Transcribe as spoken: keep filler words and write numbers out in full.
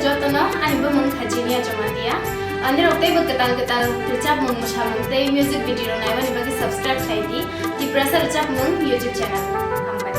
Jotono ani bumung kha Jinia Jamatia. Ani rok teibo kwtal kwtal rwchapmung, mwsamung tei music video rok naimani bagwi subscribe khai di Tiprasa Rwchapmung YouTube channel. Hambai.